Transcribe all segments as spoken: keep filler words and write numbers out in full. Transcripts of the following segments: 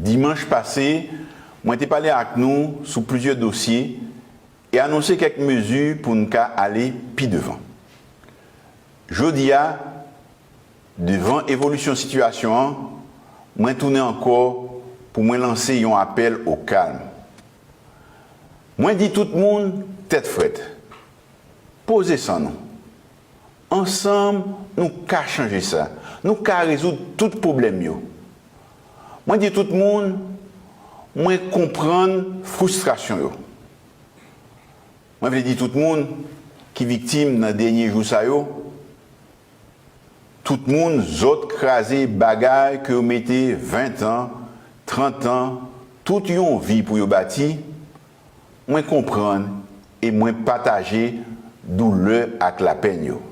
Dimanch pase, mwen te pale ak nou sou plizyè dosye e anonse kèk mezi pou n ka ale pi devan. Jodi a, devan evolisyon sitiyasyon an, mwen tounen ankò pou mwen lanse yon apèl o kalm. Mwen di tout moun tèt frèt, poze san nou. Ansanm, nou ka chanje sa. Nou ka rezoud tout pwoblèm yo. Mwen di tout moun, mwen konprann fristrasyon yo. Mwen vle di tout moun ki viktim nan dènye jou sa yo, tout moun zòt kraze bagay ke yo mete ven tan, trant an, tout yon vi pou yo bati, mwen konprann e mwen pataje doulè ak lapèn yo.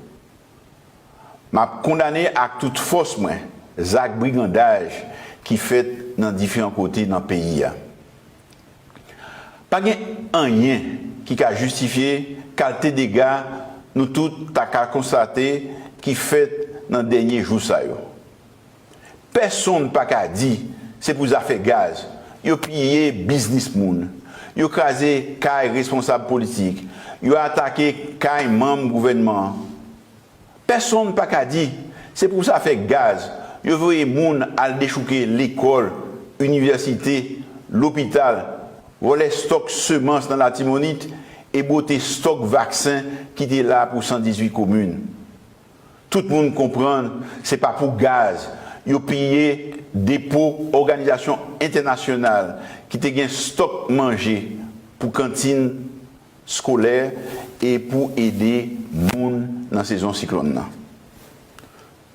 M ap kondane ak tout fòs mwen zak brigandaj ki fèt nan diferan kote nan peyi a. Pa gen anyen ki ka jistifye kalite dega nou tout ta ka konstate ki fèt nan dènye jou sa yo. Pèsonn pa ka di se pou zafè gaz yo piye biznis moun, yo kraze kay responsab politik, yo atake kay manm gouvènman an. Pèsonn pa ka di se pou zafè gaz yo voye moun al dechouke lekòl, inivèsite, lopital, vòlè stòk semans nan Latibonit e bwote stòk vaksen ki te la pou san dizuit komin. Tout moun konprann se pa pou gaz yo piye depo òganizasyon entènasyonal ki te gen stòk manje pou kantin skolè e pou ede moun nan sezon siklòn nan.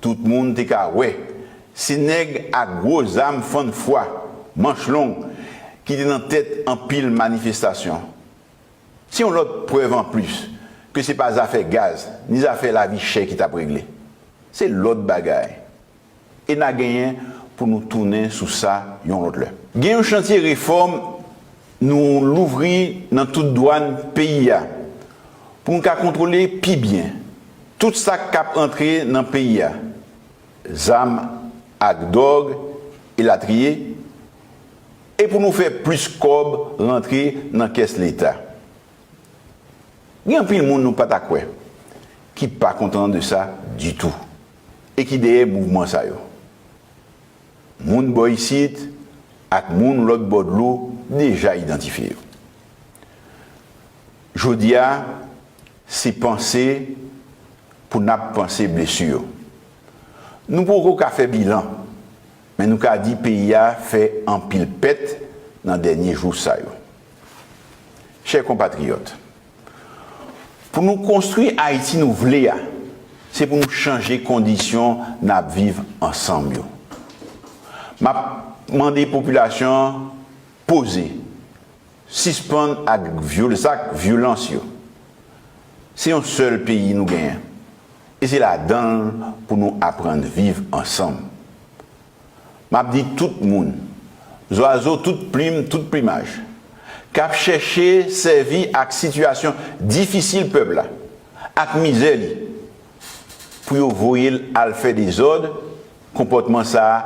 Tout moun te ka wè se nèg ak gwo zam fann fwa, manch long, ki te nan tèt anpil manifestasyon. Se yon lòt prèv anplis ke se pa zafè gaz ni zafè lavi chè ki t ap regle. Se lòt bagay. E n a genyen pou nou tounen sou sa yon lòt lè. Gen yon chantye refòm nou louvri nan tout dwàn peyi a pou n ka kontwole pi byen tout sa k ap antre nan peyi a, zam ak dwòg, elatriye, e pou nou fè plis kòb rantre nan kès Leta. Gen anpil moun nou pa ta kwè ki pa kontan de sa ditou e ki dèyè mouvman sa yo. Moun bò isit ak moun lòt bò dlo deja idantifye yo. Jodi a, se panse pou n ap panse blesi yo. Nou poko ka fè bilan, men nou ka di peyi a fè anpil pèt nan dènye jou sa yo. Chè konpatriyòt, pou nou konstwi Ayiti nou vle a, se pou nou chanje kondisyon n ap viv ansanm yo. M ap mande popilasyon an poze, sispann ak vyol-, zak vyolans yo. Se yon sèl peyi nou genyen, e se ladan l pou nou aprann viv ansanm. M ap di tout moun, zwazo tout plim, tout plimaj, k ap chèche sèvi ak sitiyasyon difisil pèp la, ak mizè li, pou yo voye l al fè dezòd, konpòtman sa a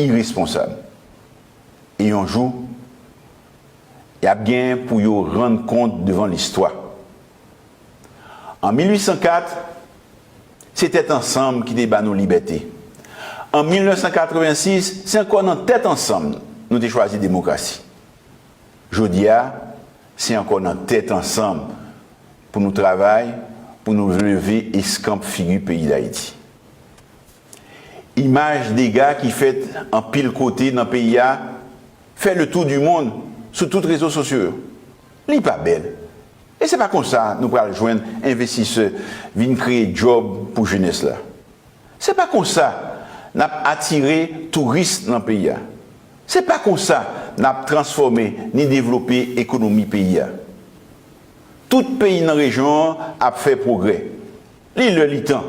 iresponsab. E yon jou, y ap gen pou yo rann kont devan listwa. An mil uit san kat, se tèt ansanm ki te ba nou libète. An mil nèf san katrevensis, se ankò nan tèt ansanm nou te chwazi demokrasi. Jodi a, se ankò nan tèt ansanm pou nou travay, pou nou leve eskanp figi peyi Dayiti. Imaj dega ki fèt anpil kote nan peyi a fè le tour du monde sou tout rezo sosyo yo. Li pa bèl. E se pa konsa nou pral jwenn envestisè vin kreye djòb pou jenès la. Se pa konsa n ap atire touris nan peyi a. Se pa konsa n ap transfòme ni devlope ekonomi peyi a. Tout peyi nan rejyon an ap fè pwogrè. Li lè li tan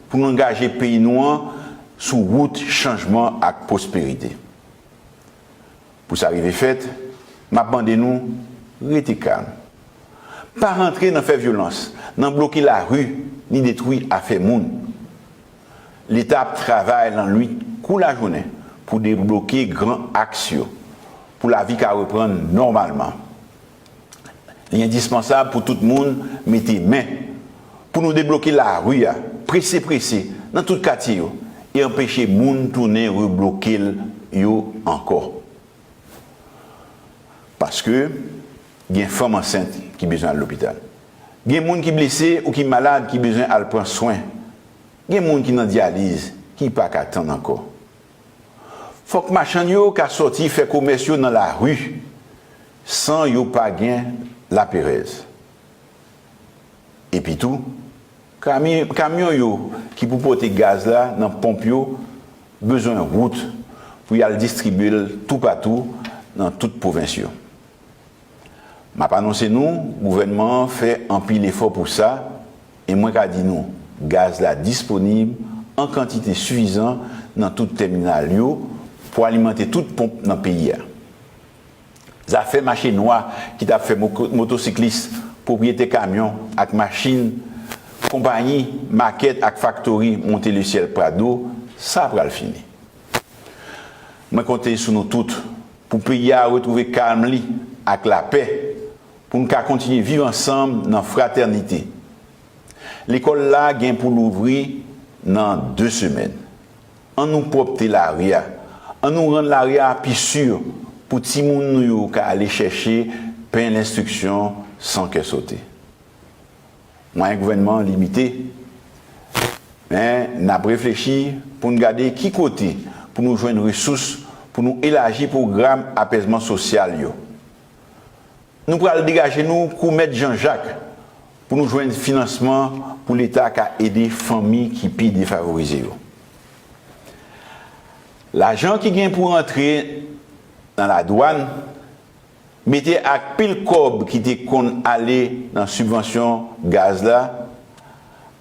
pou n angaje peyi nou an sou wout chanjman ak pwosperite. Pou sa rive fèt, m ap mande nou rete kalm. Pa rantre nan fè vyolans, nan bloke lari, ni detwi afè moun. Leta ap travay lannwit kou lajounen pou debloke gran aks yo, pou lavi ka reprann nòmalman. Li endispansab pou tout moun mete men pou nou debloke lari a, prese prese, nan tout katye yo, e anpeche moun tounen rebloke l yo ankò. Paske gen fanm ansent ki bezwen al lopital. Gen moun ki blese ou ki malad ki bezwen al pran swen. Gen moun ki nan dyaliz ki pa ka tann ankò. Fòk machann yo ka sòti fè komès yo nan lari san yo pa gen laperèz. Epitou, kami- kamyon yo ki pou pote gaz la nan ponp yo bezwen wout pou y al distribye l toupatou nan tout pwovens yo. M ap anonse nou, gouvènman an fè anpil efò pou sa, e mwen ka di nou, gaz la disponib an kantite sifizan nan tout tèminal yo pou alimante tout ponp nan peyi a. Zafè mache nwa ki t ap fè mo- motosiklis, pwopriyetè kamyon ak machin, konpayi, makèt ak faktori monte lesyèl Prado, sa pral fini. Mwen konte sou nou tout pou peyi a retwouve kalm li ak lapè, pou n ka kontinye viv ansanm nan fratènite. Lekòl la gen pou louvri nan de semèn. Ann nou pwòpte lari a. Ann nou rann lari a pi si pou timoun nou yo ka ale chèche pen lenstriksyon san kè sote. Mwayen gouvènman an limite, men n ap reflechi pou n gade ki kote pou nou jwenn resous pou nou elaji pwogram apèzman sosyal yo. Nou pral degaje nou kou Mèt Jan Jak pou nou jwenn finansman pou Leta ka ede fanmi ki pi defavorize yo. Lajan ki gen pou rantre nan ladwàn, mete ak pil kòb ki te konn ale nan sibvansyon gaz la,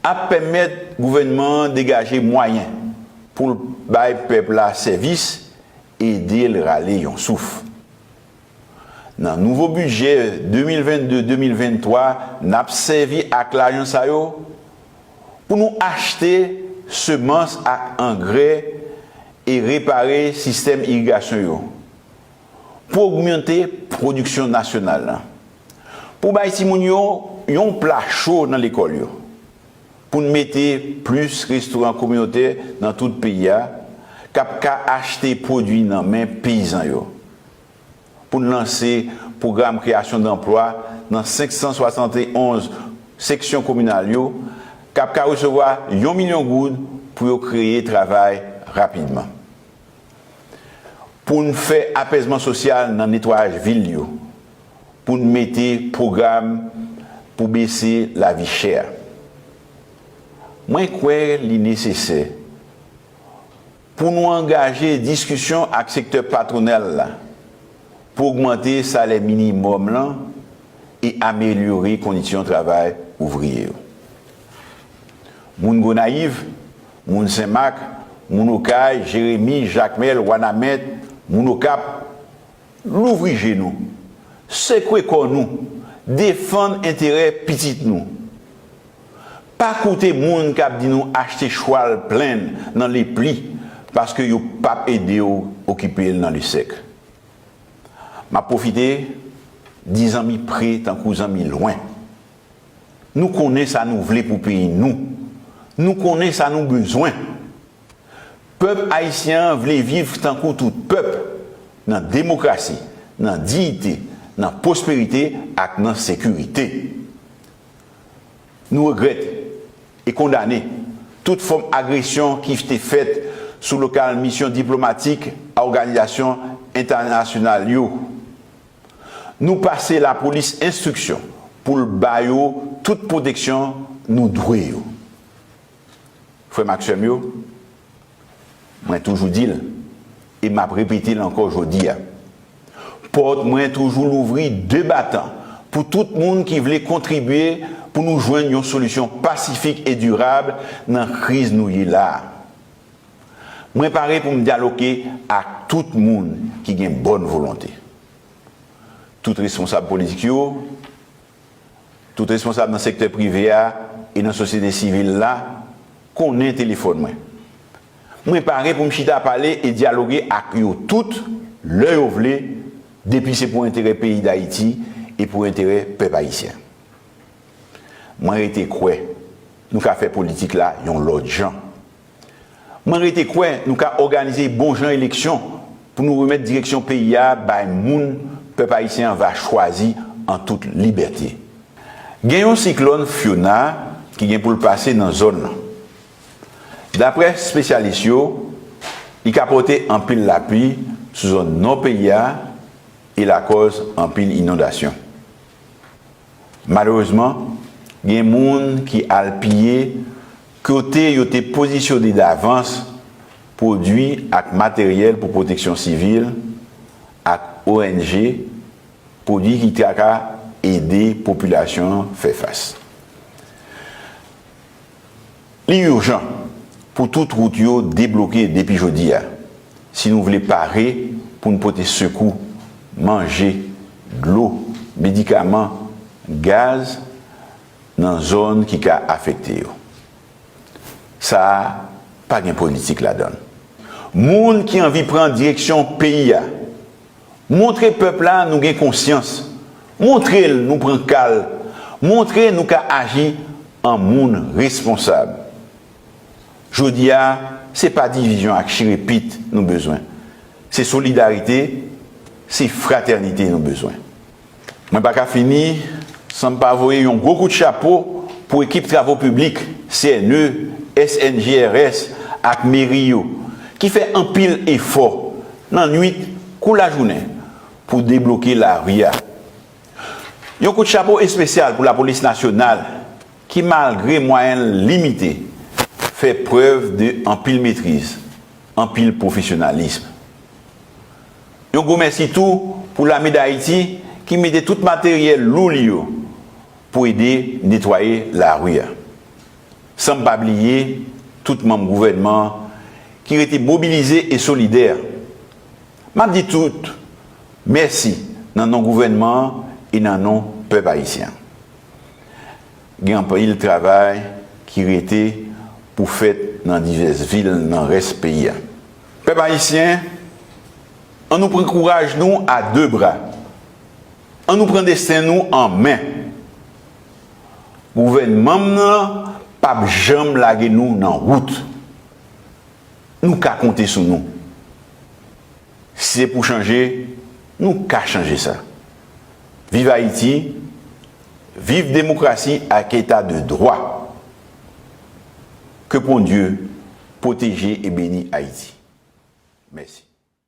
ap pèmèt gouvènman an degaje mwayen pou l bay pèp la sèvis, ede l rale yon souf. Nan nouvo bidjè de mil vennde de mil venntwa, n ap sèvi ak lajan sa yo pou nou achte semans ak angrè e repare sistèm irigasyon yo, pou ogmante pwodiksyon nasyonal la, pou bay timoun yo yon pla cho nan lekòl yo, pou n mete plis restoran kominotè nan tout peyi a k ap ka achte pwodui nan men peyizan yo, pou n lanse pwogram kreyasyon danplwa nan senk san swasannde onz seksyon kominal yo k ap ka resevwa yon milyon goud pou yo kreye travay rapidman. Pou n fè apèzman sosyal nan netwayaj vil yo, pou n mete pwogram pou bese lavi chè a. Mwen kwè li nesesè pou nou angaje diskisyon ak sektè patwonal la pou ogmante salè minimòm lan e amelyore kondisyon travay ouvriye yo. Moun Gonayiv, moun Senmak, moun Okay, Jeremi, Jakmèl, Wanament, moun Okap, louvri je nou, sekwe kò nou, defann enterè pitit nou. Pa koute moun k ap di nou achte chwal plenn nan lepli paske yo p ap ede w okipe l nan lesèk. M ap pwofite di zanmi pre tankou zanmi lwen. Nou konnen sa nou vle pou peyi nou. Nou konnen sa nou bezwen. Pèp ayisyen an vle viv tankou tout pèp, nan demokrasi, nan diyite, nan pwosperite ak nan sekirite. Nou regrèt e kondane tout fòm agresyon ki te fèt sou lokal misyon diplomatik a òganizasyon entènasyonal yo. Nou pase lapolis enstriksyon pou l ba yo tout pwoteksyon nou dwe yo. Frè m ak sè m yo, mwen toujou di l, e m ap repete l ankò jodi a, pòt mwen toujou louvri de batan pou tout moun ki vle kontribye pou nou jwenn yon solisyon pasifik e dirab nan kriz nou ye la a. Mwen pare pou m dyaloge ak tout moun ki gen bòn volonte. Tout responsab politik yo, tout responsab nan sektè prive a e nan sosyete sivil la konnen telefòn mwen. Mwen pare pou m chita pale e dyaloge ak yo tout lè yo vle, depi se pou enterè peyi Dayiti e pou enterè pèp ayisyen. Mwen rete kwè nou ka fè politik la yon lòt jan. Mwen rete kwè nou ka òganize bon jan eleksyon pou nou remèt direksyon peyi a bay moun pèp ayisyen an va chwazi an tout libète. Gen yon siklòn Fiona ki gen pou l pase nan zòn nan. Daprè espesyalis yo, li ka pote anpil lapli sou zòn nò peyi a e lakòz anpil inondasyon. Malerezman, gen moun ki al piye kote yo te pozisyone davans pwodui ak materyèl pou pwoteksyon sivil ak O N G, pwodui ki ta ka ede popilasyon an fè fas. Li ijan pou tout wout yo debloke depi jodi a, si nou vle pare pou n pote sekou, manje, dlo, medikaman, gaz nan zòn ki ka afekte yo. Sa a pa gen politik ladan l. Moun ki anvi pran direksyon peyi a, montre pèp la nou gen konsyans. Montre l nou pran ka l. Montre nou ka aji an moun responsab. Jodi a, se pa divizyon ak chire pit nou bezwen. Se solidarite, se fratènite nou bezwen. Mwen pa ka fini san m pa voye yon gwo kout chapo pou ekip travo piblik, C N E, S N G R S ak meri yo, ki fè anpil efò nan nwit kou lajounen pou debloke lari a. Yon kout chapo espesyal pou lapolis nasyonal ki, malgre mwayen l limite, fè prèv de anpil metriz, anpil pwofesyonalis. Yon gwo mèsi tou pou Lame Dayiti ki mete tout materyèl lou li yo pou ede netwaye lari a. San m pa bliye tout manm gouvènman an ki rete mobilize e solidè. M ap di tout mèsi nan non gouvènman an e nan non pèp ayisyen an. Gen anpil travay ki rete pou fèt nan divès vil nan rès peyi a. Pèp ayisyen, ann nou pran kouraj nou a de bra. Ann nou pran desten nou an men. Gouvènman m nan p ap janm lage nou nan wout. Nou ka konte sou nou. Si se pou chanje, nou ka chanje sa. Viv Ayiti, viv demokrasi ak eta de dwa. Ke Bondye pwoteje e beni Ayiti. Mèsi.